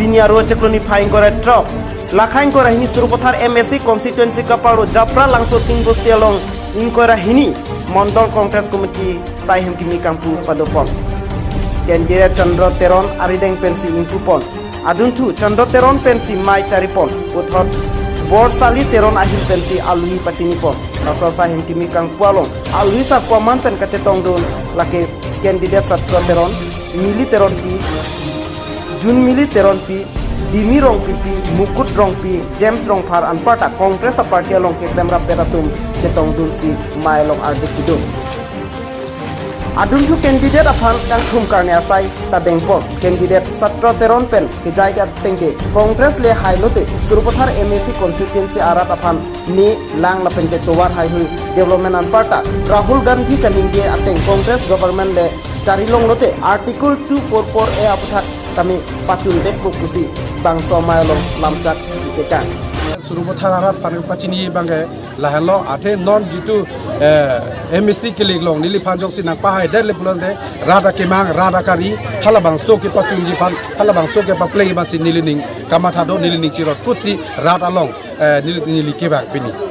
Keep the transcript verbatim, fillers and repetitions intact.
Pini Aro chiklo niphai ingkoi ra throk, Lakha ingkoi ra hini Sarupathar M A C constituency kaparo Japra Langso Tingbosti along ingkoi ra hini Mondol Congress Committee sai hem kimi kangpu padopon. Candidate Chandra Teron arideng pensi ingpupon. Adunthu Chandra Teron pensi mei charipon. Puthot Borsali Teron ahin pensi alui pachinipon. Laso sai hem kimi kangpu along alui sarpo aman pen kachetongdun lake candidate Satya Teron, Mili Teronpi, Junmili Teronpi, Dimi Rongpipi, Mukut Rongpi, James Rongphar anparta Congress a-party along keklem rappet atum chetongdunsi mei along ardik kidun. Adunthu candidate aphan kangthum karne asai ta dengpon. Candidate Satya Teron pen kejai ke ateng ke Congress le hai lote Sarupathar M A C constituency arat aphan me lang lapen te tovar haihui development anparta Rahul Gandhi kaningje ateng Congress government le charilong lote Article two four four A aputhak kami pachun dekpo pusi bangso mei along lamchak tekang. Sarupathar arat aphan pachini abang ke lahenlo, athe non jitu eh, M A C keleklong neliphan jongsi nangpahai det le pulote rat akemang, rat akari, halabangso kepachunji aphan, halabangso kepaplengji aphansi nelining kamatha do, nelining chirot kutsi rat along eh, neli, neli kevang pini.